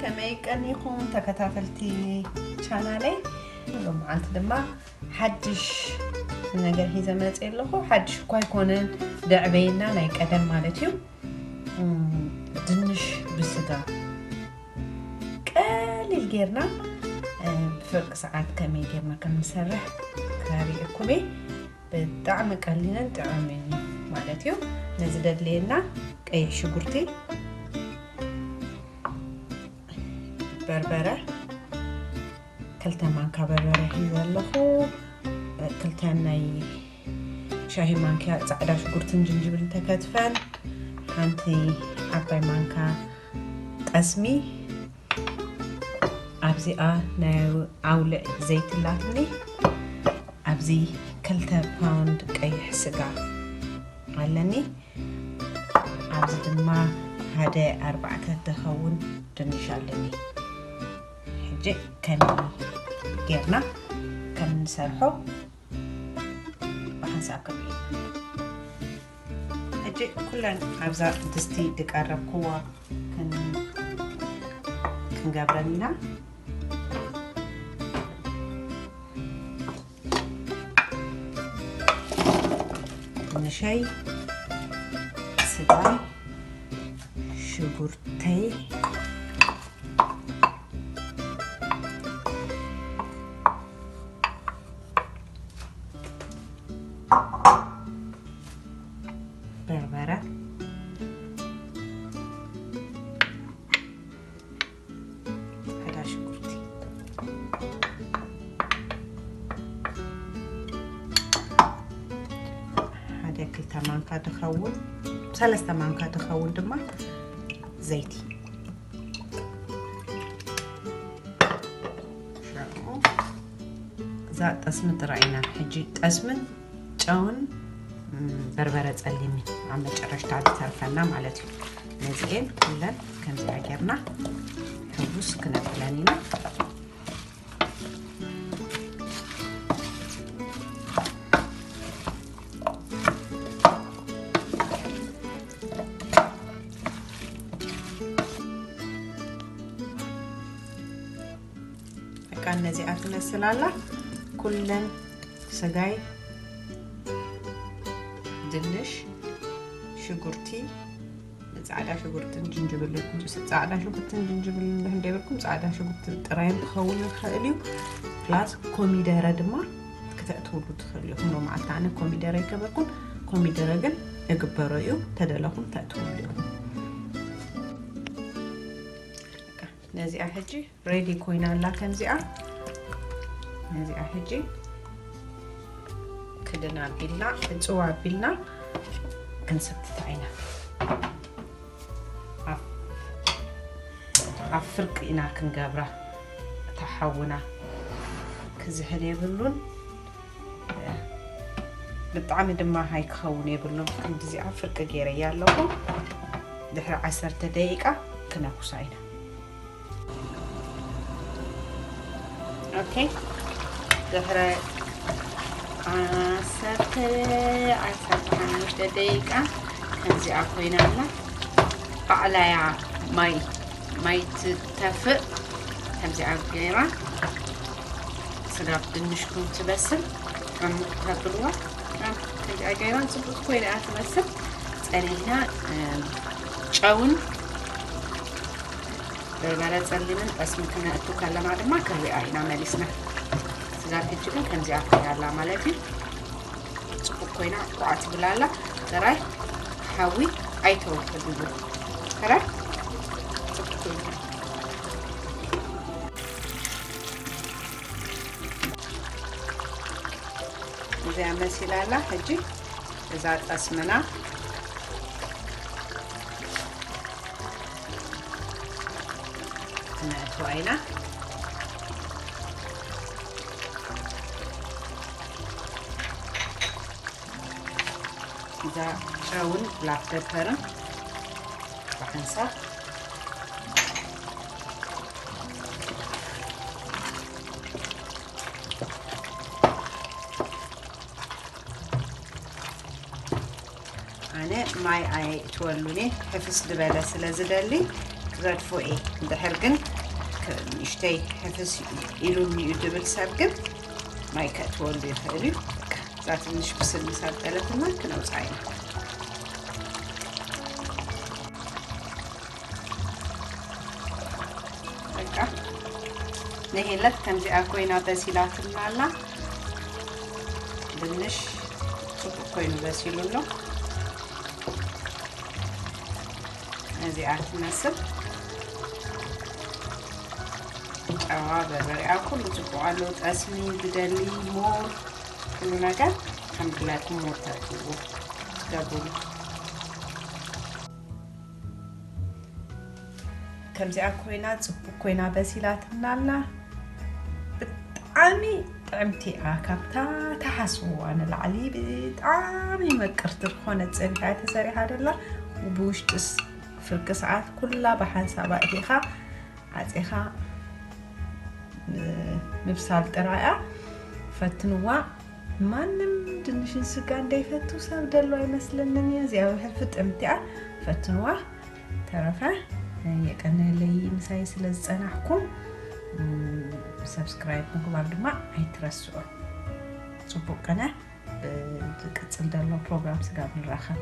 ከመይ ቀኒኹም ተከታተልቲ ቻናለይ? ሎምዓንቲ ድማ ሓድሽ ነገር ሒዘ መፅእ ኣለኹ። ሓድሽ እኳ ኣይኮነን፣ ደዕበየና ናይ ቀደም ማለት እዩ። እም፣ ድንሽ ብስጋ ቀሊል ጌርና፣ እ፣ ብፍርቂ ሰዓት ከመይ ጌርና ከም ንሰርሕ ከርእየኩም እየ። ብጣዕሚ ቀሊልን ጥዑምን እዩ ማለት እዩ። ነዚ ደድልየና ቀይሕ ሽጉርቲ፣ በርበረ፣ ክልተ ማንካ በርበረ ሒዘ ኣለኹ። ክልተ ናይ ሻሂ ማንኪያ ጻዕዳ ሽጉርትን ጅንጅብልን ተከትፈን፣ ሓንቲ ዓባይ ማንካ ጠስሚ፣ ኣብዚኣ ናይ ኣውልዕ ዘይቲ ኣላትኒ፣ ኣብዚ ክልተ ፓውንድ ቀይሕ ስጋ ኣለኒ። ኣብዚ ድማ ሓደ ኣርባዕተ ዝኸውን ድንሽ ኣለኒ። ሕጂ ከመይ ጌርና ከም ንሰርሖ ብሓንሳብ ክንርኢ። ሕጂ ኩለን ኣብዛ ድስቲ ዝቀረብክዋ ክን-፣ ክንገብረን ኢና። ንሸይ፣ ስጋይ፣ ሽጉርተይ፣ በርበረ፣ ሕዳ ሽጉርቲ፣ ሓደ ክልተ ማንካ ዝኸውን፣ ሰለስተ ማንካ ዝኸውን ድማ ዘይቲ። ሽዑ እዛ ጠስሚ ጥራይ ኢና። ሕጂ ጠስምን ጨውን፣ ም፣ በርበረ ጸሊምን ኣብ መጨረሽታ ዝተርፈና ማለት እዩ። ነዚኤን ኩለን ከምዚኣ ጌርና ሕቡስ ክነብለን ኢና። በቃ እነዚኣ ትመስል ኣላ። ኩለን ስጋይ፣ ድንሽ፣ ሽጉርቲ፣ ጻዕዳ ሽጉርትን ጅንጅብልን፣ ጻዕዳ ሽጉርትን ጅንጅብልን እንድሕር እንተይበልኩም ጻዕዳ ሽጉርቲ ጥራይ ክኸውን ይኽእል እዩ። ፕላስ ኮሚደረ ድማ ክተእትውሉ ትኽእሉ ኢኹም። ሎማዓንቲ ኣነ ኮሚደረ ኣይገበርኩን፣ ኮሚደረ ግን እግበሮ እዩ፣ ተደለኹም ተእትውሉ ኢኹም። ነዚኣ ሕጂ ሬዲ ኮይና ኣላ። ከምዚኣ ነዚኣ ሕጂ ክድን ኣቢልና፣ ዕፅዋ ኣቢልና ክንሰትታ ኢና። ኣብ፣ ኣብ ፍርቂ ኢና ክንገብራ። እታ ሓውና ክዝሕል የብሉን። ብጣዕሚ ድማ ሃይ ክኸውን የብሉን። ክንዲዚኣ ፍርቂ ገይረያ ኣለኹ። ድሕሪ ዓሰርተ ደቂቃ ክነኩሳ ኢና። ኦኬ፣ ድሕሪ ዓሰርተ፣ ዓሰርተ ሓሙሽተ ደቂቃ ከምዚኣ ኮይና ኣላ። ባዕላያ ማይ፣ ማይ ትተፍእ። ከምዚኣ ገይራ ስጋ ድንሽኩም ትበስል። ዓሙቕ ተብልዋ። ከምዚኣ ገይራ ጽቡቅ ኮይና እያ ትበስል። ጸኒሕና፣ እም፣ ጨውን በርበረ ጸሊምን ጠስሚ ክነእቱ ከለና ድማ ክሪኣ ኢና መሊስና። ስጋ ሕጂ ግን ከምዚኣ ኮይና ኣላ ማለት እዩ። ጽቡቅ ኮይና ቋዕ ትብል ኣላ። ጥራይ ሓዊ ኣይተውሕድሉ። ጥራይ ጽቡቅ ኮይኑ እዚኣ መሲላ ኣላ። ሕጂ እዛ ጠስምና ክነእትዋ ኢና። እዛ ጨውን ብላክ ፔፐርን ብሓንሳብ ኣነ ማይ ኣየእትወሉን እየ፣ ሕፍስ ዝበለ ስለ ዝደሊ። እዛ ገድፎ እየ። እንድሕር ግን ንእሽተይ ሕፍስ ኢሉኒ እዩ ድብል ሰብ ግን ማይ ከእትወሉ ይኽእል እዩ። እዛ ትንሽ ብስል ምስ ኣበለትና ክነውፅኣ ኢና። በቃ ነሄለት ከምዚኣ ኮይና በሲላትና ኣላ። ድንሽ ጽቡቅ ኮይኑ በሲሉ ኣሎ። እዚኣ ትመስል ጨዋ በርበሬኣ ኩሉ ጽቡቅ ኣሎ። ጠስሚ ዝደሊ ሞር ኩሉ ነገር ከም ድላይኩም ሞር ተእትውዎ ትገብሩ። ከምዚኣ ኮይና ጽቡቅ ኮይና በሲላትና ኣላ። ብጣዕሚ ጥዕምቲ እያ። ካብታ ተሓስብዋ ንላዕሊ ብጣዕሚ መቅርቲ ዝኾነ ጸብሒ እያ ተሰሪሓ ደላ። ብውሽጥስ ፍርቂ ሰዓት ኩላ ብሓንሳብ ኣእቲኻ ዓጺኻ ምብሳል ጥራይ እያ። ፈትንዋ። ማንም ድንሽን ስጋ እንዳይፈቱ ሰብ ደሎ ኣይመስለንን እዩ። እዚኣ ውሕድ ፍጥምቲ እያ። ፈትንዋ። ተረፈ የቀንለይ ምሳይ ስለ ዝጸናሕኩም፣ እም፣ ሰብስክራይብ ምግባር ድማ ኣይትረስዑ። ጽቡቅ ቀነ። እ፣ ዝቅጽል ዘሎ ፕሮግራም ስጋብ ንራኸብ።